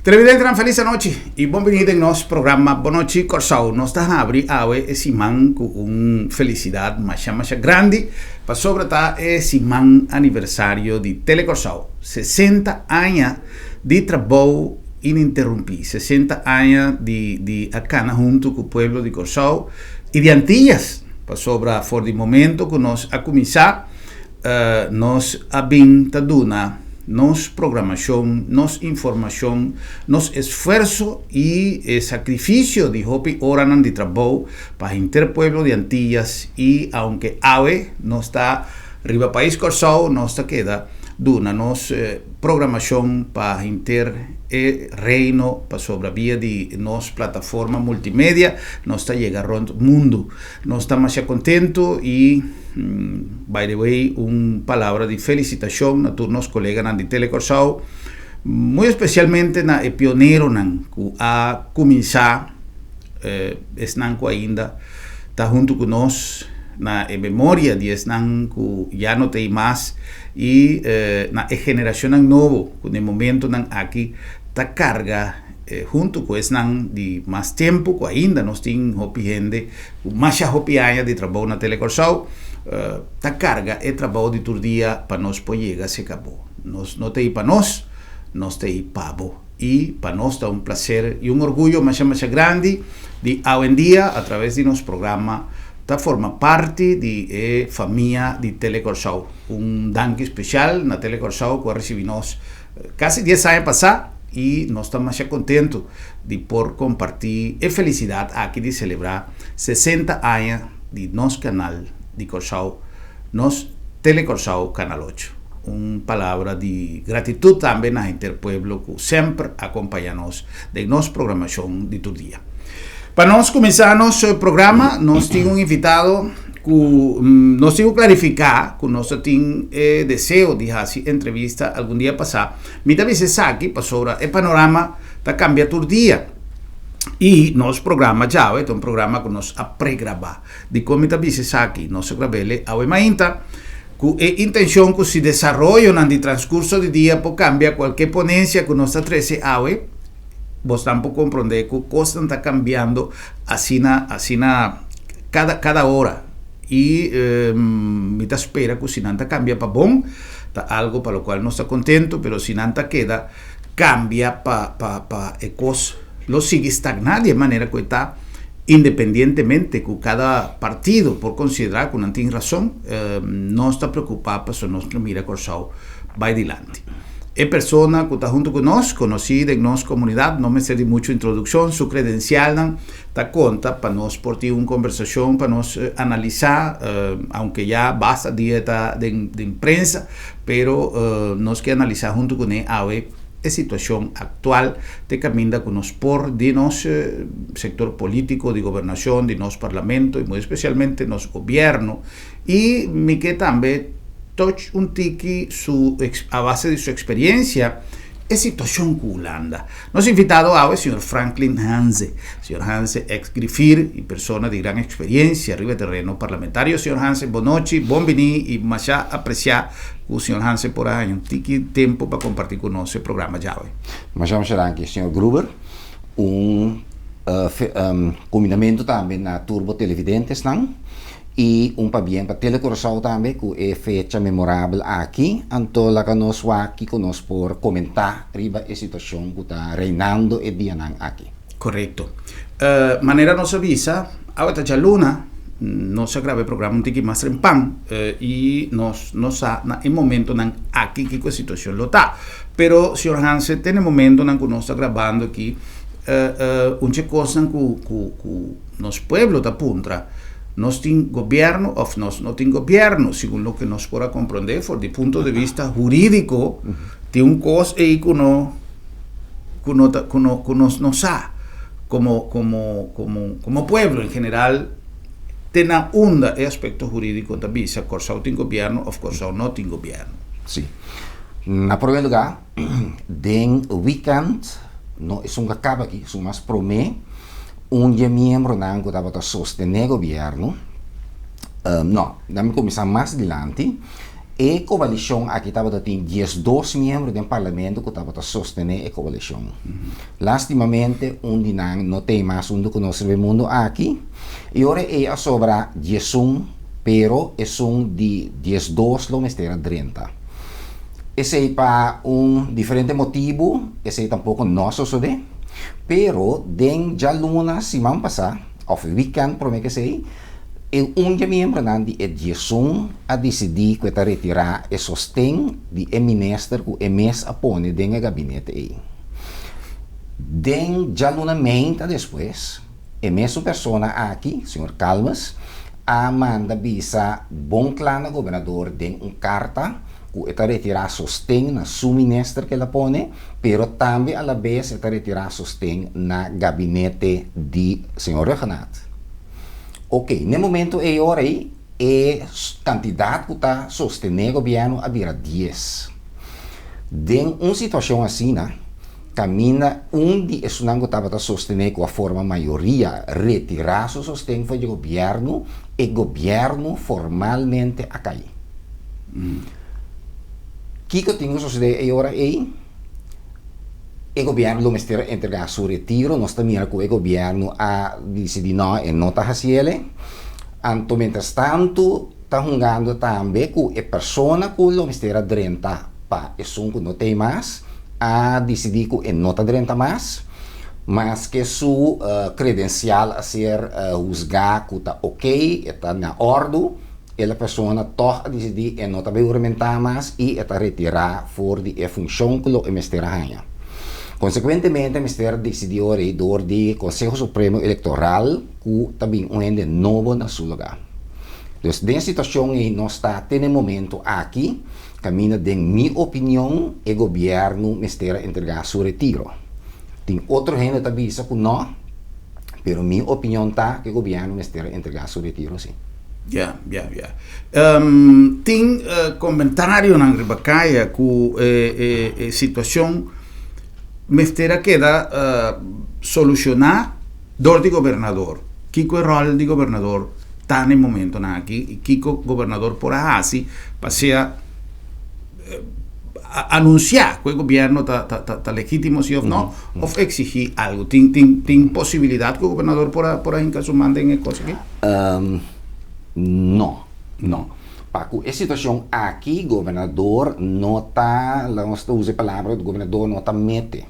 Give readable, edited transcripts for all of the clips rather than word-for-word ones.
Televidentenan felis anochi y bon bini den nos programa Bon Nochi Kòrsou. Nos ta habri awe e siman ku un felisidat masha masha grandi pasobra ta e siman aniversario di Telekòrsou. 60 aña di trabou ininterumpí, 60 aña di di a kana huntu ku pueblo di Kòrsou y di Antillas pasobra for di momento ku nos a kuminsá Nos a bin ta duna nos programashon, nos informashon, nos esfuerso i e sakrifisio di hopi oranan di trabou pa henter pueblo di Antillas i aunke awe nos ta riba pais Kòrsou nos ta keda duna nos programashon pa henter e Reino pasobra via di nos plataforma multimedia nos ta yega rònt mundu. Nos ta masha kontentu i by the way un palabra di felisitashon na tur nos koleganan di Tele Kòrsou, muy espesialmente na e pioneronan ku a kuminsá, esnan ku ainda ta huntu ku nos, na e memoria di esnan ku ya no ta ei mas i na e generashonnan nobo ku na e momentonan aki ta karga Huntu ku esnan di mas tempu ku ainda nos tin hopi hende ku masha hopi aña di trabou na Tele Kòrsou ta karga e trabou di tur dia pa nos por yega seka bo. Nos no ta ei pa nos, nos ta ei pa bo. I pa nos ta un plaser i un orguyo masha masha grandi di awendia a traves di nos programa ta forma parti di e famia di Tele Kòrsou. Un danki speshal na Tele Kòrsou ku a risibi nos Kasi dies aña pasá i nos ta masha kontentu di por kompartí e felisidat aki di selebrá 60 aña di nos kanal di Kòrsou, nos Tele Kòrsou Kanal 8. Un palabra di gratitut tambe na henter pueblo ku semper a kompañá nos den nos programashon di tur dia. Pa nos kuminsá nos programa nos tin un invitado ku nos tin ku klarifiká ku nos ta tin e deseo di hasi entrevista algun dia pasá. Mi ta bisa esaki pasobra e panorama ta kambia tur dia i nos programa djawe ta un programa ku nos a pregrabá. Dikon mi ta bisa esaki? Nos a grab'el awe mainta ku e intenshon ku si desaroyonan di transkurso di dia por kambia kualke ponensia ku nos ta trese awe, bosnan por komprondé ku kosnan ta kambiando asina asina kada kada ora i mi ta spera ku si nan ta kambia pa bon ta algo pa lokual nos ta kontentu pero si nan ta keda kambia pa pa pa e kos lo sigui stagná di e manera ku e ta independientemente ku kada partido por konsiderá ku nan tin rason nos ta preokupá pasobra nos lo mira Kòrsou bai dilanti. E persona ku ta huntu ku nos, konosí den nos komunidat, no mester di muchu introdukshon, su kredensialnan ta konta pa nos por tin un kombersashon, pa nos analisá, aunke ya basta dia e ta den den prensa, pero nos ke analisá huntu kuné awe e situashon aktual te kaminda ku nos por di nos sektor polítiko, di gobernashon, di nos parlamento y muy espesialmente nos gobièrnu. I mi ke tambe toch un tiki su a base di su experiencia e situacion cu Hulanda. Nos invitado awe señor Franklin Hanze. Señor Hanze ex griffier y persona di gran experiencia riba e terreno parlamentario. Señor Hanze bon nochi, bon bini y masha aprecia cu señor Hanze por a haña un tiki tempo pa comparti cu nos e programa djawe. Masha masha danki señor Gruber. Un cuminamento tambe na tur bo televidentesnan. I un pabien pa Tele Curaçao tambe ku e fecha memorabel aki. Anto laga nos wak kiko nos por komentá riba e situashon ku ta reinando e dianan aki. Korekto. Manera nos a bisa, awe ta djaluna, nos a graba e programa un tiki mas trempan i nos no sa na e momentonan aki kiko e situashon lo ta. Pero señor Hanse, te na e momentonan ku nos ta grabando aki, un dje kosnan ku ku nos pueblo ta puntra, Nos tin gobierno of nos no tin gobierno? Segun loke nos por a comprende for di punto de vista huridico, tin un cos ey cu no, cu no ta, cu no, cu nos no sa como, como, como, como pueblo en general, te na unda e aspecto huridico ta bisa Corsou tin gobierno of Corsou no tin gobierno. Si. Na prome lugar, den weekend, no esun cu a caba aki, esun mas prome, Un di e miembronan ku tabata sostené gobièrnu, no, nan mi kuminsá mas dilanti, E koalishon aki tabata tin 12 miembro den parlamento ku tabata sostené e koalishon. Lástimamente un di nan no t'ei mas huntu ku nos riba e mundu aki i ora ei a sobra 11, pero esun di 12 lo mester a drenta. Esei pa un diferente motibu, esei tampoko no a sosodé, pero den djaluna siman pasá òf e wikènt promé ku esei, E un dje miembronan di e 11 a disidí ku e ta retirá e sosten di e minister ku e mes a pone den e gabinete ei. Den djaluna meinta despues, e mesun persona aki, señor Calmes, a manda bisa bon kla na gobernador den un karta ku e ta retirá sosten na su minister ku el a pone, pero tambe alabes e ta retirá sosten na gabinete di señor Rhuggenaath. Ok, n'e momento ei ora ei e kantidat ku ta sostené gobièrnu a bira 10. Den un situashon asina, kaminda un di esunnan ku tabata sostené ku a forma mayoria retirá su sosten for di gobièrnu, e gobièrnu formalmente a kai. Kiko tin ku sosodé e ora ei? E gobièrnu lo mester a entregá su retiro. Nos ta mira ku e gobièrnu a disidí nò, e no ta hasiel. Anto mientrastantu ta hungando tambe ku e persona ku lo mester a drenta pa esun ku no t'ei mas, a disidí ku e no ta drenta mas, maske su kredensial a ser husgá ku ta okey, e ta na òrdu. E la persona tòg a disidí e no ta bai huramentá mas i e ta retirá for di e funshon ku lo e mester a haña. Konsekuentemente mester disidí ora ei dor di Konseho Supremo Elektoral ku ta bin un hende nobo na su lugá. Dus den situashon ei nos ta te na e momento aki kaminda den mi opinion e gobièrnu mester a entregá su retiro. Tin otro hende ta bisa ku nò. Pero mi opinion ta ku e gobièrnu mester entregá su retiro sí. Ya, ya, ya. Tin komentarionan riba kaya ku e situashon mester a keda solushoná dor di gobernador. Kiko e ròl di gobernador ta na e momentonan aki i kiko gobernador por a hasi pa sea Anunsiá ku e gobièrnu ta ta legítimo si òf no, òf eksigí algu. Tin tin tin posibilidat ku e gobernador por a por a hinka su man den e kos aki? No, no. Pa ku e situashon aki gobernador no ta, laga nos ta usa e palabra, gobernador no ta mete.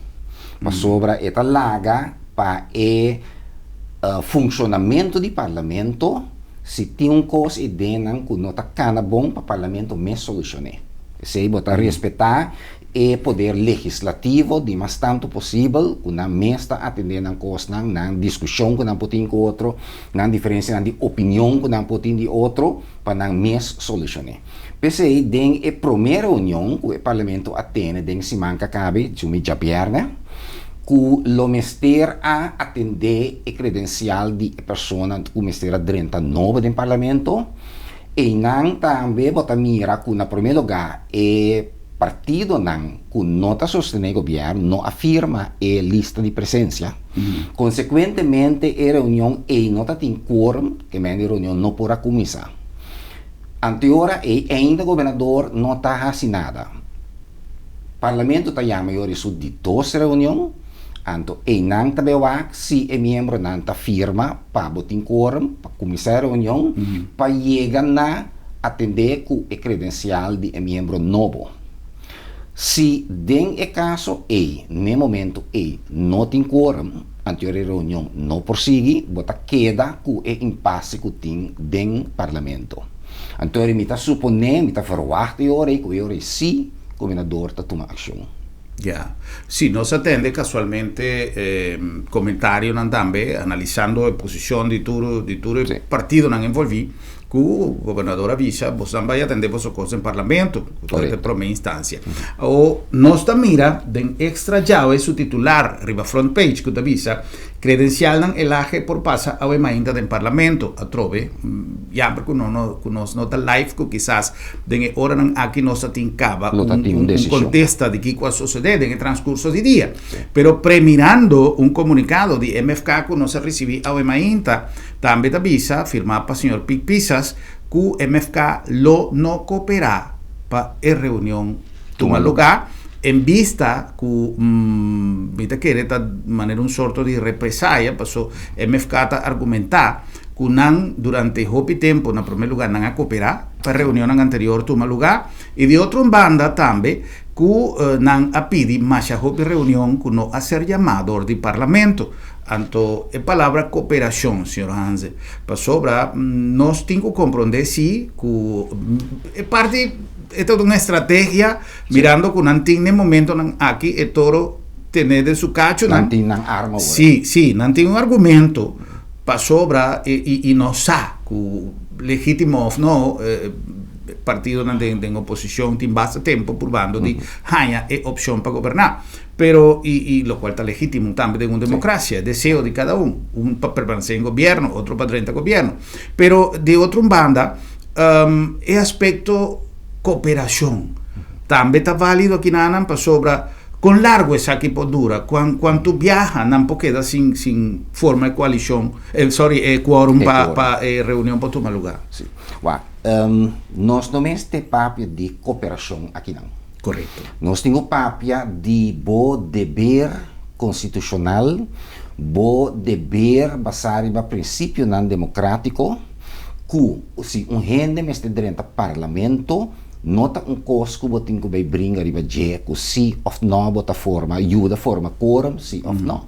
Pasobra e ta laga pa e funshonamentu di parlamento. Si tin un kos i den nan ku no ta kana bon pa parlamento mes solushoné. Esei bo ta respetá e poder legislativo di mas tantu posibel ku nan mes ta atendé nan kosnan, nan diskushon ku nan por tin ku otro, nan diferensianan di opinion ku nan por tin di otro pa nan mes solushoné. P'esei den e promé reunion ku e parlamento a tene den siman ku a kabe, djumi djabièrnè, ku lo mester a atendé e kredensial di e persona ku mester a drenta nobo den parlamento. Einan tambe bo ta mira ku na promé lugá e partidonan ku no ta sostené gobièrnu no a firma e lista di presensia. Konsekuentemente e reunion ei no ta tin quorum, ke men di reunion no por a kuminsá. Anteora ei ainda gobernador no ta hasi nada. Parlamento ta yama yori su di dos reunion, anto einan ta bay wak si e miembronan ta firma pa bo tin quorum pa cuminsa e reunion pa yega na atende cu e credencial di e miembro nobo. Si den e caso ey n'e momento ey no tin quorum, anto yori e reunion no por sigui, bo ta keda cu e impasse cu tin den Parlamento. Anto eri mi ta suponé, mi ta verwagt e ora ei ku e ora ei sí gobernador ta tuma akshon. Ya. Sí, nos a tende kasualmente komentarionan tambe analisando e posishon di tur di tur e partidonan envolví ku gobernador a bisa boso bai atendé boso kos den parlamento, ku ta e promé instansia. Awor nos ta mira den Extra djawe su titular riba front page ku ta bisa Credencialnan elahe por pasa awe mainta den Parlamento. Atrobe, jammer cu no no cu nos no ta live cu kisas den e oranan aki nos ta tin caba No ta un tin un un decision. contesta di kico a sucede den e transcurso di dia. Pero premirando un comunicado di MFK cu nos a ricibi awe mainta, tambe ta bisa, firma pa señor Piet Pisas, cu MFK lo no coopera. Pa e reunion tuma lugá en bista ku mi ta kere ta manera un sorto di represaya paso MFK ta argumentá ku nan durante hopi tempu na promé lugá nan a koperá pa reunionnan anterior tuma lugá i di otro banda tambe ku nan a pidi masha hopi reunion ku no a ser yamá dor di parlamento. Anto e palabra koperashon, señor Hanze, pasobra nos tin ku komprondé si ku e parti e ta un estrategia mirando ku nan tin n'e momentonan aki e toro tené den su kachunan. Nan tin nan arma awor. Si, si, nan tin un argumento pasobra i nos sa ku legítimo òf no partidonan den oposishon tin basta tempu purbando di haña e opshon pa goberná. Pero, y y locual ta legítimo tambe den un democracia, deseo di cada un, un pa permanece en gobierno, otro pa drenta gobierno. Pero di otro un banda, e aspecto cooperacion tambe ta válido aki nan pasobra con largo esaki por dura, cuan cuanto biaha nan por keda sin sin forma e coalicion, sorry, e quorum pa pa e reunion por tuma lugar. Sí. Wak, nos no mester papia di cooperacion akinan. Korekto. Nos tin ku papia di bo deber konstitushonal, bo deber basá riba prinsipionan demokratiko, ku si un hende mester drenta parlamento, no ta un kos ku bo tin ku bai bringa riba dje ku si òf nò bo ta forma, yuda forma quorum si òf nò.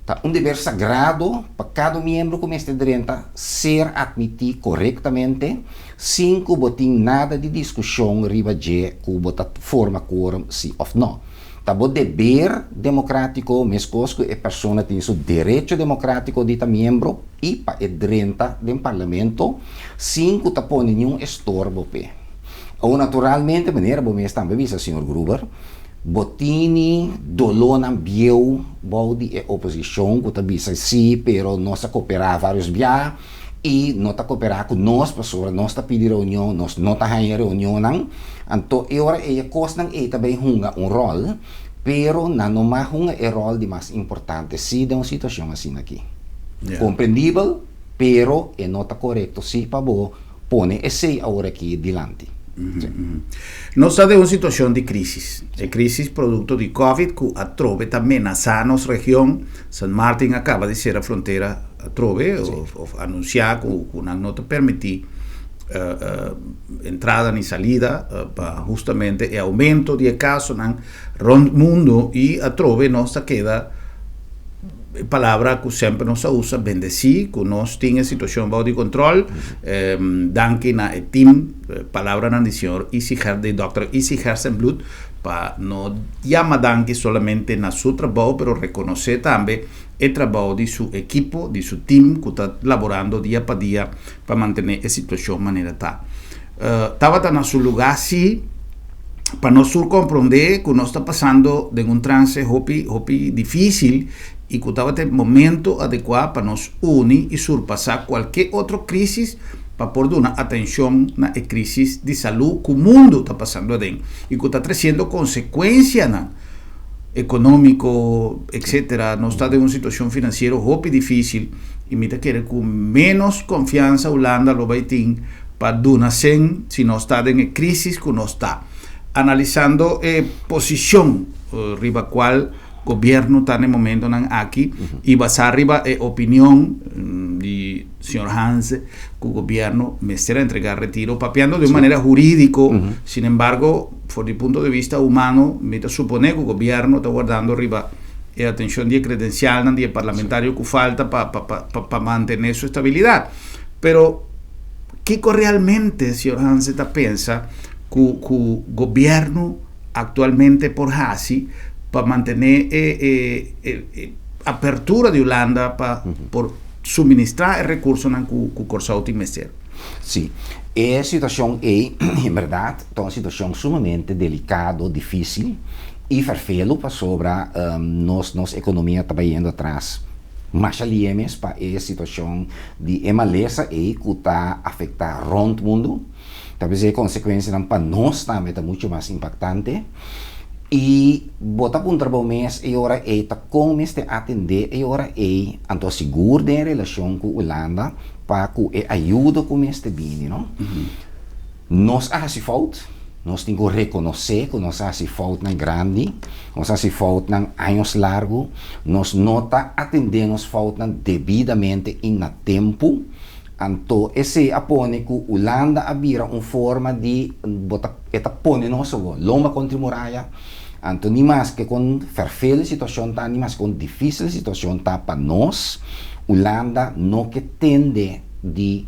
Ta un deber sagrado pa kada un miembro ku mester drenta ser atmití korektamente, Sin ku bo tin nada di diskushon riba dje ku bo ta forma quorum si òf no. Ta bo deber demokratiko meskos ku e persona tin su derecho demokratiko di ta miembro i pa e drenta den parlamento sin ku ta pone niun estorbo p'e. Awor naturalmente manera bo mes tambe bisa señor Gruber, bo tini dolónan bieu bou di e oposishon ku ta bisa si pero nos a koperá vários bia, i no ta koperá ku nos pasobra nos ta pidi reunion, nos no ta haña reunionnan. Anto e ora ei e kosnan ei ta bai hunga un ròl, pero nan no mag hunga e ròl di mas importante sí den un situashon asina aki. Komprendibel, pero e no ta korekto sí pa bo pone esei awor aki dilanti. Nos ta den un situashon di krísis. E krísis produkto di Covid ku atrobe ta menasá nos region. San Martin a kaba di sera frontera atrobe of anunsiá ku nan no ta permití entrada ni salida pa hustamente e oumento di e kasonan rònt mundu i atrobe nos ta keda E palabra ku semper nos a usa, bendesí ku nos tin e situashon bou di kontrol. Danki na e tim, palabranan di señor Isi Ger, di dòkter Isi Gerstenbluth, pa no yama danki solamente na su trabou, pero rekonosé tambe e trabou di su ekipo, di su tim ku ta laborando dia pa dia pa mantené e situashon manera ta. Tabata na su lugá sí. Pa nos tur komprondé ku nos ta pasando den un transe hopi hopi difísil i ku tabata e momento adekuá pa nos uni i surpasá kualke otro krísis pa por duna atenshon na e krísis di salú ku mundu ta pasando aden i ku ta tresiendo konsekuensianan ekonómiko etcétera. Nos ta den un situashon finansiero hopi difísil i mi ta kere ku ménos konfiansa Hulanda lo bai tin pa duna sen si nos ta den e crisis cu nos ta. Analisando e posicion riba cual gobierno ta n'e momentonan aki y basa riba e opinion di señor Hanze cu gobierno mester a entrega retiro papiando di un manera huridico, sin embargo for di punto di vista humano mi ta supone cu gobierno ta wardando riba e atencion di e credencialnan di e parlamentario cu falta pa mantene su estabilidad. Pero kiko realmente señor Hanse ta pensa ku ku gobierno aktualmente por hasi pa mantené e e e apertura di Hulanda pa por suministrá e rekursonan ku ku Kòrsou tin mester? Sí, e situashon ei en bèrdat ta un situashon sumamente delikado, difísil i fèrfelu pasobra nos nos ekonomia ta bayendo atras. Masha lie mes pa e situacion di e malesa ei cu ta afecta rond mundo. Ta bisa e consecuencianan pa nos tambe ta mucho mas impactante. Y bo ta puntra bo mes e ora ei ta con mester atende e ora ei, anto sigur den relacion cu Hulanda pa cu e ayudo cu mester bini, no? Nos a haci fout. Nos tin ku rekonosé ku nos a hasi foutnan grandi, nos a hasi foutnan años largu, nos no ta atendé nos foutnan debidamente i na tempu. Anto esei a pone ku Hulanda a bira un forma di bo ta e ta pone nos awor lomba kontra e muraya. Anto ni maske kon fèrfel e situashon ta, ni maske kon difísil e situashon ta pa nos, Hulanda no ke tende di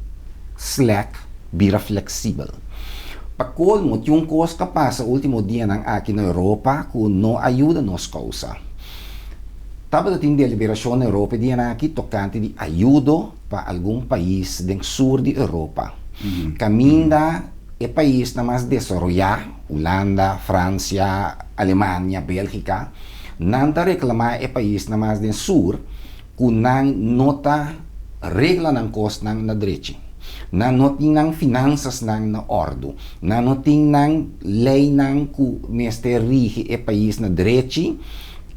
slèk bira fleksibel. Pa kolmo tin un kos ta pasa último dianan aki na Europa ku no a yuda nos kousa. Tabata tin deliberashon na Europa e dianan aki tokante di ayudo pa algun pais den sur di Europa. Kaminda e paisnan mas desaroyá, Hulanda, Fransia, Alemania, Bélgika, nan ta reklamá e paisnan mas den sur ku nan no ta regla nan kosnan na drechi. Nan no tin nan finansasnan na òrdu. Nan no tin nan leinan ku mester rigi e pais na drechi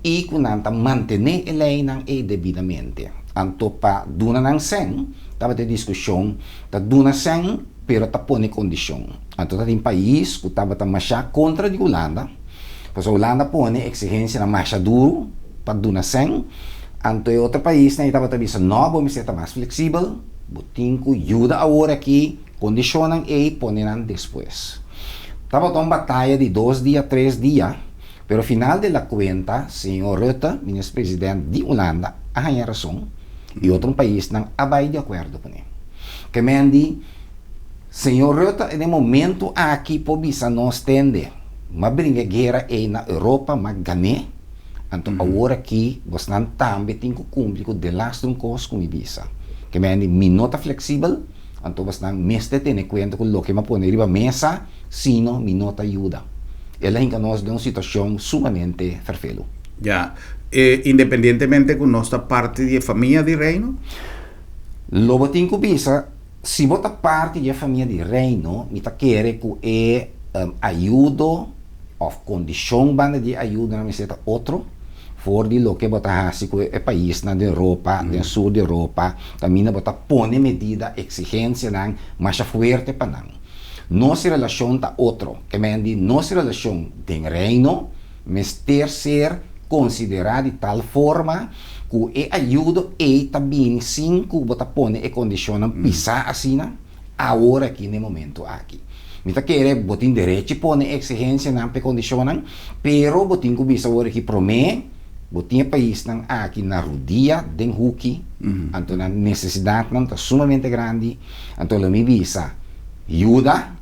i ku nan ta mantené e leinan ei debidamente. Anto pa duna nan sèn, tabata e diskushon, ta duna sèn pero ta pone kondishon. Anto ta tin pais ku tabata mashá kontra di Hulanda, pasobra Hulanda pone eksigensianan masha duru pa duna sèn, anto e otro paisnan ei tabata bisa nò, bo mester ta mas fleksibel, bo tin ku yuda awor aki, kondishonnan ei pone nan despues. Tabata un bataya di dos dia, tres dia. Pero final de la cuenta, señor Rutte, minister president di Hulanda, a haña rason y otro paisnan a bay di acuerdo cune. Ke men di, señor Rutte en e momento aki por bisa nos tende, m'a bringa e guera ey na Europa, m'a gané, anto awor aki bosnan tambe tin cu cumpli cu delaster un cos cu mi bisa. Ke men di, mi no ta flexibel, anto bosnan mester tene cuenta cu loke m'a pone riba mesa, sino mi no ta yuda. El a hinka nos den un situashon sumamente ferfelu. Ya. E independientemente ku nos ta parti di e famia di Reino? Lo bo tin ku bisa, si bo ta parti di e famia di Reino, mi ta kere ku e ayudo òf kondishon banda di e ayudonan mester ta otro for di loke bo ta hasi ku e paisnan den Europa, den sur di Europa, kaminda bo ta pone medida, eksigensianan masha fuerte pa nan. Nos relashon ta otro. Ke men di nos relashon den Reino mester ser konsiderá di tal forma ku e ayudo ei ta bini sin ku bo ta pone e kondishonnan pisá asina awor aki na e momento aki. Mi ta kere bo tin derechi pone e eksigensianan pa e kondishonnan, pero bo tin ku bisa awor aki promé bo tin e paisnan aki na rudia den huki, anto nan nesesidatnan ta sumamente grandi. Anto lo mi bisa, Yuda,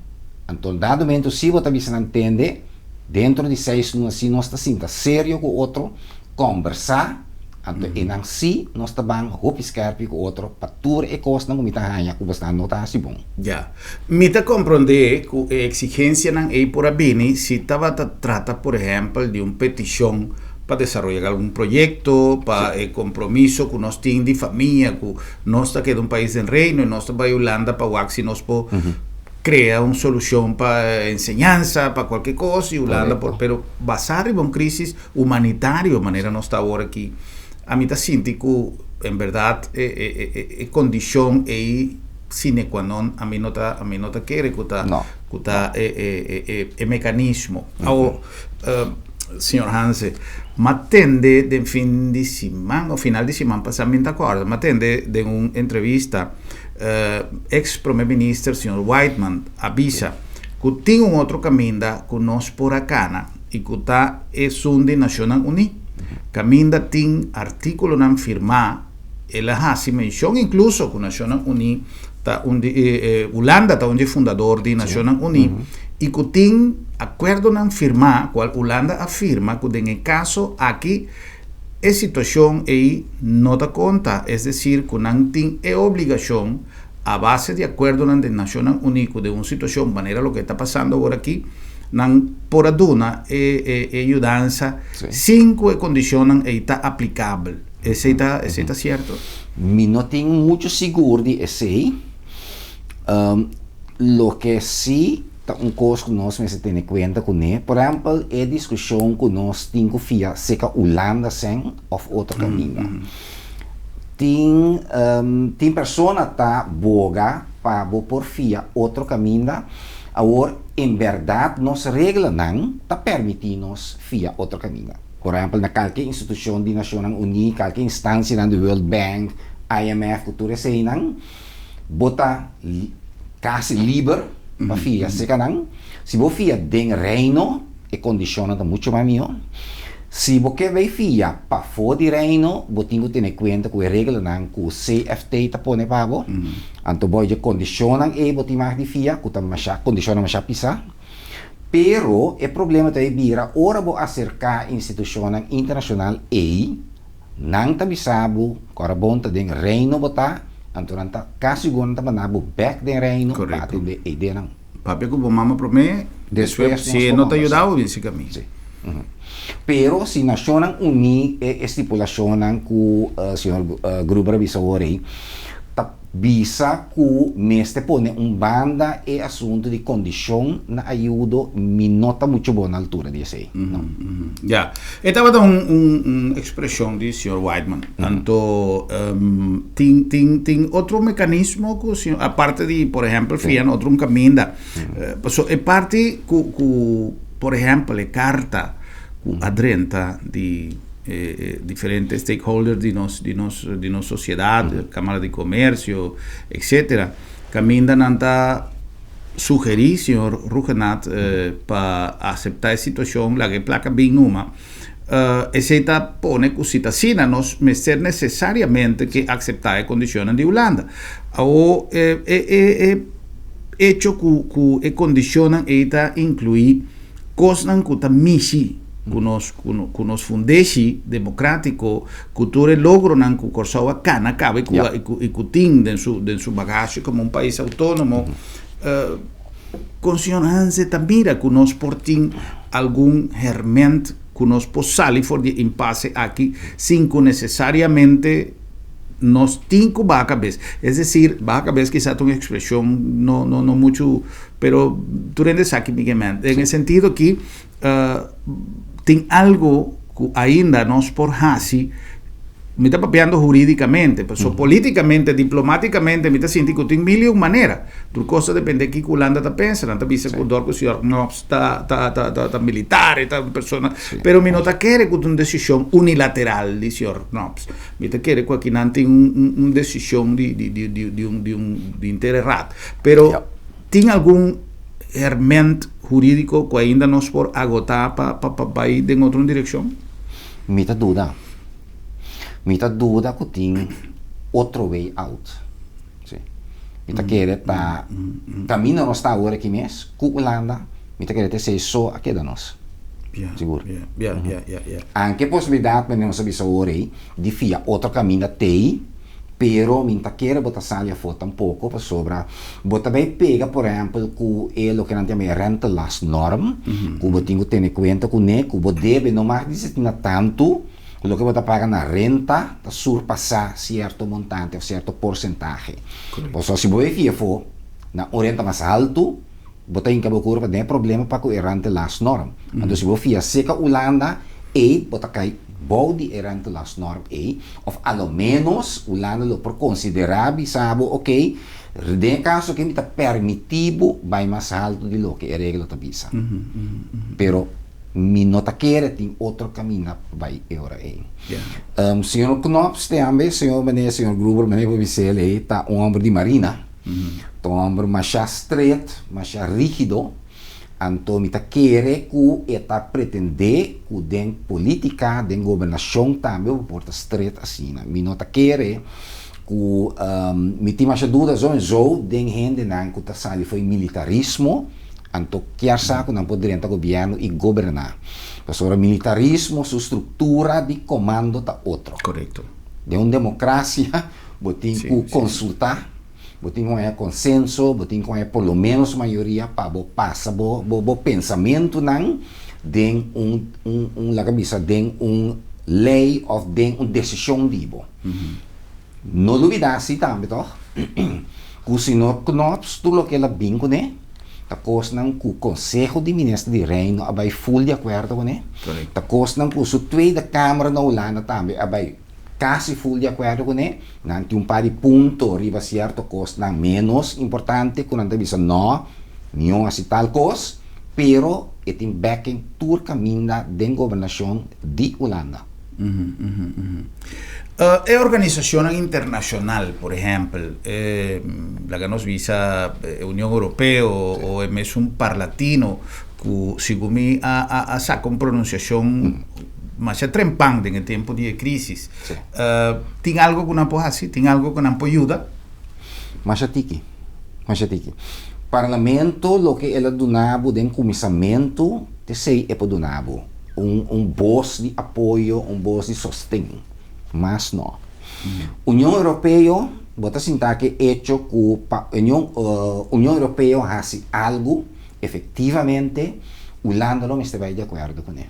anto dado momento si bo ta bisa nan tende, dentro di seis luna si nos ta sinta serio ku otro, kombersá, anto enan si nos ta ban hopi skerpi ku otro pa tur e kosnan ku mi ta haña ku bosnan no ta hasi bon. Ya. Mi ta komprondé ku e eksigensianan ei por a bini si tabata trata por ehèmpel di un petishon pa desaroyá algun proyekto, pa e kompromiso ku nos tin di famia ku Nos ta keda un pais den Reino y nos ta bay Hulanda pa wak si nos por crea un solucion pa enseñansa, pa cualke cos y Hulanda por, pero basa riba un crisis humanitario manera nos ta awor aki, ami ta sinti cu en berdad e condicion ey sine qua non ami no ta, ami no ta kere cu ta, cu ta e mecanismo. Awor, Señor Hanse, m'a tende den fin di siman o final di siman pasá, mi no ta kòrda, m'a tende den un entrevista ex prome minister señor Whiteman a bisa ku tin un otro kaminda ku nos por a kana i ku ta esun di Nashonnan Uní. Kaminda tin artíkulonan firmá, el a hasi menshon inkluso ku Nashonnan Uní ta un di Hulanda ta un di e fundador di Nashonnan Uní i ku tin akuerdonan firmá kual Hulanda a firma ku den e kaso aki e situashon ei no ta konta, es desir ku nan tin e obligashon a base di akuerdonan den Nashonnan Uní ku den un situashon manera loke ta pasando awor aki nan por a duna e e yudansa sin ku e kondishonnan ei ta aplikabel. Esei ta esei ta sierto? Mi no tin mucho sigur di esei. Loke si ta un kos ku nos mester tene kuenta kuné, por ehèmpel e diskushon ku nos tin ku fia seka Hulanda sèn òf otro kaminda. Tin tin persona ta boga pa bo por fia otro kaminda. Awor. En bèrdat nos reglanan ta permití nos fia otro kaminda. Por ehèmpel na kalke institushon di Nashonnan Uní, kalke instansianan di World Bank, IMF ku tur eseinan, bo ta kasi liber pa fia serka nan. Si bo fia den Reino, e kondishonnan ta muchu mas mihó. Si bo ke bai fia pafó di Reino, bo tin ku tene kuenta ku e reglanan ku CFT ta pone pa bo. Anto bo dje kondishonnan ei bo tin mag di fia, ku ta masha kondishonnan masha pisá. Pero e problema ta e bira ora bo aserká institushonnan internashonal ei, nan ta bisa bo ku ora bon ta den Reino bo ta, anto nan ta kasi sigur nan ta manda bo bèk den Reino pa atendé e ideanan. Papia ku bo mama promé, despues si e no ta yuda bo bin si kaminda. Sí. Pero si Nashonnan Uní e estipulashonnan ku señor Gruber a bisa awor ei, ta bisa ku mester pone un banda e asuntu di kondishon na ayudo, mi no ta muchu bon na altura di esei. No. Ya. E tabata un un ekspreshon di señor Whiteman. Anto tin tin tin otro mekanismo ku señor, aparte di por ehèmpel fia na otro un kaminda. Paso e parti ku ku por ehèmpel e karta ku a drenta di e diferente stakeholder di nos di nos di nos sosiedat, Kamara di Komersio, etsetera, kaminda nan ta sugerí señor Rhuggenaath pa aseptá e situashon, laga e plaka bin numa. Esei ta pone ku si ta asina nos mester nesesariamente ke akseptá e kondishonnan di Hulanda. Awor e e echo ku ku e kondishonnan ei ta inkluí kosnan ku ta mishi ku nos ku nos fundeshi demokratiko, ku tur e logronan ku Kòrsou a kana kaba i ku i ku tin den su den su bagashi komo un pais outónomo. Kon señor Hanse ta mira ku nos por tin algun herment ku nos por sali for di e impase aki sin ku nesesariamente nos tin ku baha kabes? Es desir, baha kabes kisa ta un ekspreshon no no no muchu, pero tur hende sa ki mi ke ment. Den e sentido aki tin algu ku ainda nos por hasi, mi ta papiando hurídikamente, pasobra polítikamente, diplomátikamente mi ta sinti ku tin mil i un manera. Tur kos ta depende kiko Hulanda ta pensa. Nan ta bisa ku dor ku señor Knops ta ta ta ta ta militar, e ta un persona, pero mi no ta kere ku ta un desishon unilateral di señor Knops. Mi ta kere ku akinan tin un un un desishon di di di di di un di un di inter e raad. Pero tin algun herment hurídiko ku ainda nos por agotá pa pa pa bai den otro un direkshon? Mi ta duda. Mi ta duda ku tin otro way out. Sí. Mi ta kere ta kaminda nos ta awor aki mes ku Hulanda, mi ta kere ta esei so a keda nos. Sigur. Anke posibilidat manera nos a bisa awor ei di fia otro kaminda t'ei, pero mi ta kere bo ta sali afó tampoko pasobra bo ta bai pega por ehèmpel ku e loke nan ta yama e rentelastnorm ku bo tin ku tene kuenta kuné ku bo debe no mag di na tantu. Ku loke bo ta paga na renta ta surpasá sierto montante òf sierto porsentahe. Pasobra si bo bai fia afó na un renta mas haltu, bo ta hinka bo kurpa den e problema pa ku e rentelastnorm. Anto si bo fia seka Ulanda, ei bo ta kai bou di e rentelastnorm ei, òf a lo ménos Ulanda lo por konsiderá bisa bo, okey, den e kaso aki mi ta permití bo bai mas haltu di loke e regla ta bisa. Pero. Mi no ta kere tin otro kaminda pa bai e ora ei. Señor Knops tambe, señor meneer, señor Gruber, meneer por bisel ei, ta un homber di marina. Ta un homber masha stret, masha rigido. Anto mi ta kere ku e ta pretende ku den politika, den gobernashon tambe bo por ta stret asina. Mi no ta kere ku mi tin masha duda zo en zo den hendenan ku ta sali for e militarismo. Anto kier sa ku nan por drenta gobièrnu i goberná. Pasobra militarismo su struktura di komando ta otro. Korekto. Den un demokrasia bo tin ku konsultá, bo tin ku haña konsenso, bo tin ku haña por lo ménos mayoria pa bo pasa bo bo pensamentunan den un un un laga bisa den un lei òf den un desishon di bo. No lubidá si tambe tòg ku señor Knops tur loke el a bin kuné ta kosnan ku Konseho di Minister di Reino a bai ful di akuerdo kuné, ta kosnan ku su Tweede Kamer na Hulanda tambe a bai kasi ful di akuerdo kuné. Nan tin un par di punto riba sierto kosnan ménos importante ku nan ta bisa nò. Mihó hasi tal kos, pero e tin backing tur kaminda den gobernashon di Hulanda. E organisashonnan internashonal, por ehèmpel, laga nos bisa e Union Europeo o e mesun Parlatino, ku segun mi a saka un pronunsiashon masha trempan den e tempu di e krísis. Tin algu ku nan por hasi? Tin algu ku nan por yuda? Masha tiki, masha tiki. Parlamento loke el a duna bo den kuminsamentu, t'esei e por duna bo. Un un bos di apoyo, un bos di sosten. Mas no. Union Europeo, bo ta sinta ku e echo ku pa Union Union Europeo hasi algu efektivamente, Hulanda lo mester bai di akuerdo kuné.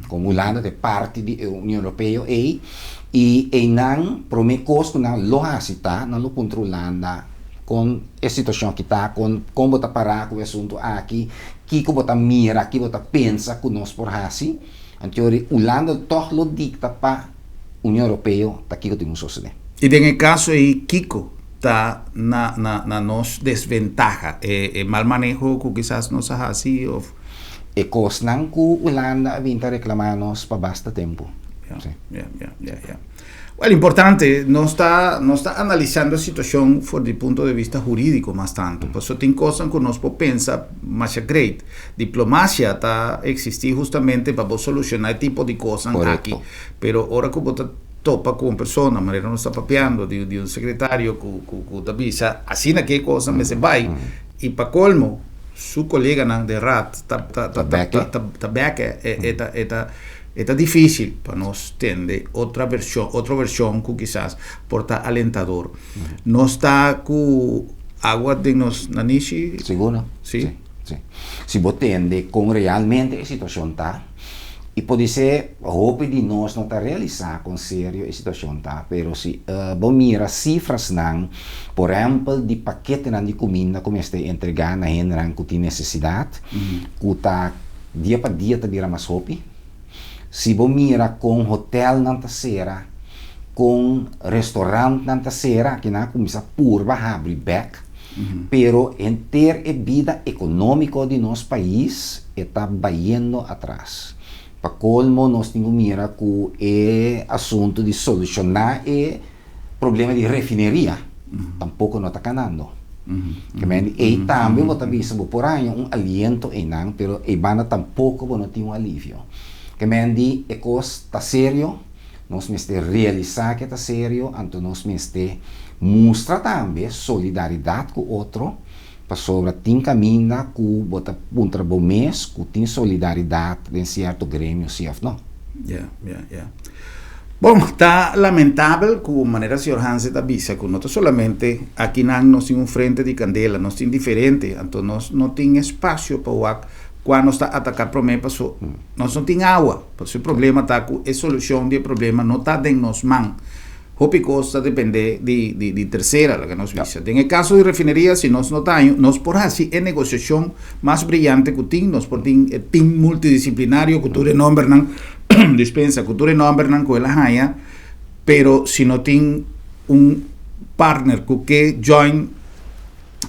Komo Hulanda ta e parti di e Union Europeo ei, i einan promé kos ku nan lo hasi ta, nan lo puntra Hulanda kon e situashon aki ta, kon kon bo ta pará ku e asuntu aki, kiko bo ta mira, kiko bo ta pensa ku nos por hasi. Anto ori Hulanda tòg lo dikta pa Union Europeo ta kiko tin ku sosodé. I den e kaso ei kiko ta na na na nos desventaha? E e mal maneho ku kisas nos a hasi òf? E kosnan ku Hulanda a bin ta reklamá nos pa basta tempu. Ya, ya, ya, ya, ya. Well, importante, nos ta, nos ta analisando e situashon for di punto de vista hurídiko mas tantu. Pasobra tin kosnan ku nos por pensa masha great. Diplomasia ta eksistí hustamente pa bo solushoná e tipo di kosnan aki. Pero ora ku bo ta topa ku un persona, manera nos ta papiando di di un sekretario ku ku ku ta bisa asina ke kosnan mester bai, i pa kolmo su koleganan den raad ta ta ta ta ta bèk'e, e ta e ta E ta difícil pa nos tende otra version, otro version cu kisas por ta alentador. Nos ta cu agua den nos nanishi? Sigur no. Sí? Sí, sí. Si bo tende con realmente e situacion ta, y podisé hopi di nos no ta realisa con serio e situacion ta, pero si bo mira cifrasnan, por ehempel di paketenan di cuminda cu mester entrega na hendenan cu tin necesidad, cu ta Dia pa dia ta bira mas hopi. Si bo mira kon hotelnan ta sera, kon restaurantnan ta sera, kinan a kuminsá purba habri bèk, pero henter e bida ekonómiko di nos pais e ta bayendo atras. Pa kolmo nos tin ku mira ku e asuntu di solushoná e problema di refineria tampoko no ta kanando. Ke men di ei tambe bo ta bisa bo por haña un aliento einan pero ei banda tampoko bo no tin un alivio. Ke men di e kos ta serio, nos mester realisá ke ta serio anto nos mester mustra tambe solidaridat ku otro pasobra tin kaminda ku bo ta puntra bo mes ku tin solidaridat den sierto gremio si òf no. Ya, ya, ya. Bon, ta lamentabel ku manera señor Hanse ta bisa ku no ta solamente akinan nos tin un frente di kandela, nos tin diferente, anto nos no tin espasio pa wak kua nos ta ataká promé paso nos no tin awa. Paso e problema ta ku e solushon di e problema no ta den nos man. Hopi kos ta dependé di di di tersera, laga nos bisa. Den e kaso di refineria, si nos no ta año, nos por hasi e negosiashon mas briyante ku tin, nos por tin e tim multidisiplinario ku tur e nòmbernan, dispensa, ku tur e nòmbernan ku el a haña, pero si no tin un partner ku ke join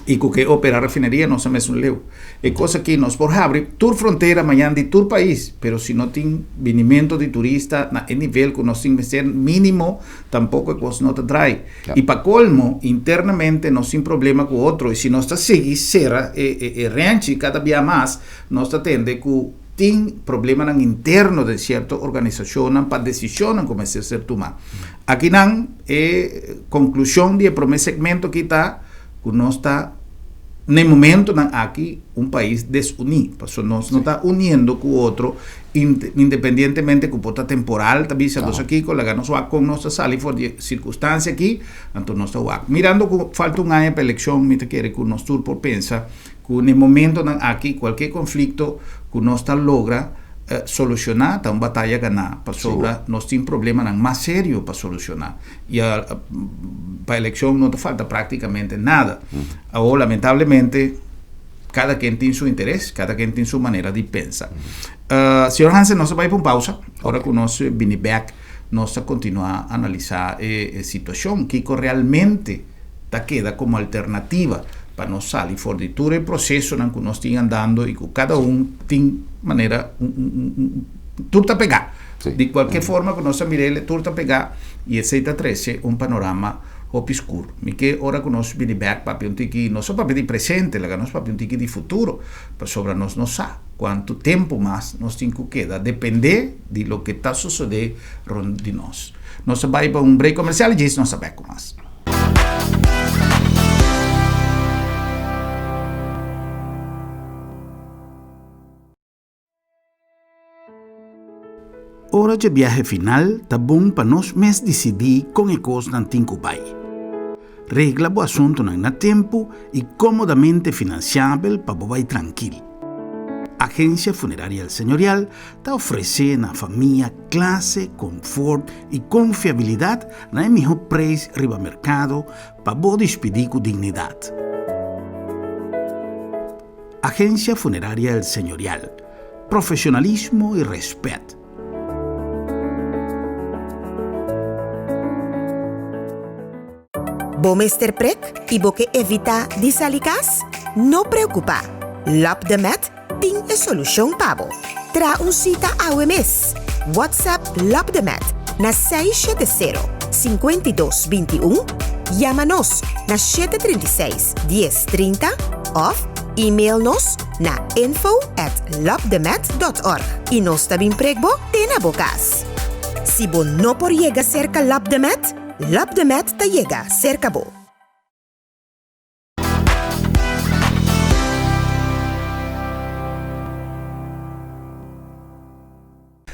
i ku ke operá refineria, nos a mesun leu. E kos aki nos por habri tur frontera mañan di tur pais, pero si no tin binimento di turista na e nivel ku nos tin mester mínimo, tampoko e kos no ta drai. I pa kolmo, internamente nos tin problema ku otro i si nos ta sigui sera e e renchi kada bia mas, nos ta tende ku tin problemanan interno den sierto organisashonnan pa desishonnan ku mester ser tuma. Akinan e konklushon di e promé segmento aki ta ku nos ta na e momentonan aki un pais desuní, pasobra nos no ta uniendo ku otro independientemente ku por ta temporal, ta bisa nos aki ku laga nos wak kon nos ta sali for di e sirkunstansia aki, anto nos ta wak. Mirando ku falta un aña pa elekshon mi ta kere ku nos tur por pensa ku na e momentonan aki kualke konflikto ku nos ta logra solushoná ta un bataya ganá, pasobra nos tin problemanan mas serio pa solushoná. I pa elekshon no ta falta práktikamente nada. Awor lamentablemente kada ken tin su interes, kada ken tin su manera di pensa. Señor Hansen, nos ta bai pa un pausa. Ora ku nos bini bèk nos ta kontinuá analisá e situashon, kiko realmente ta keda komo alternativa. pa nos sali for di tur e procesonan cu nos tin andando y cu cada un tin manera un un un tur ta pega. Di cualkier forma cu nos ta mir'el tur ta pega y esey ta trece un panorama hopi scur. Mi ke ora cu nos bini bek papia un tiki, no so papia di presente, laga nos papia un tiki di futuro, pasobra nos no sa cuanto tempo mas nos tin cu keda depende di loke ta sosode rond di nos. Nos a bai pa un break comercial y djis nos a bek cu mas. Ora dje biahe final ta bon pa nos mes disidí kon e kosnan tin ku bai. Regla bo asuntunan na tempu i kómodamente finansiabel pa bo bai trankil. Agensia Funeraria El Señorial ta ofresé na famia klase, konfort i konfiabilidat na e mihó preis riba merkado pa bo dispidí ku dignidat. Agencia Funeraria El Señorial, profesionalismo y respet. Bo mester prek i bo ke evitá di sali kas? No preokupá! Lap de Met tin e solushon pa bo. Traha un sita awe mes! WhatsApp Lap de Met na 670 52 21, yama nos na 736 10 30 òf email nos na info at lopdemet dot org i nos ta bin prek bo te na bo kas. Si bo no por yega serka Lopdemet, Lopdemet ta yega serka bo.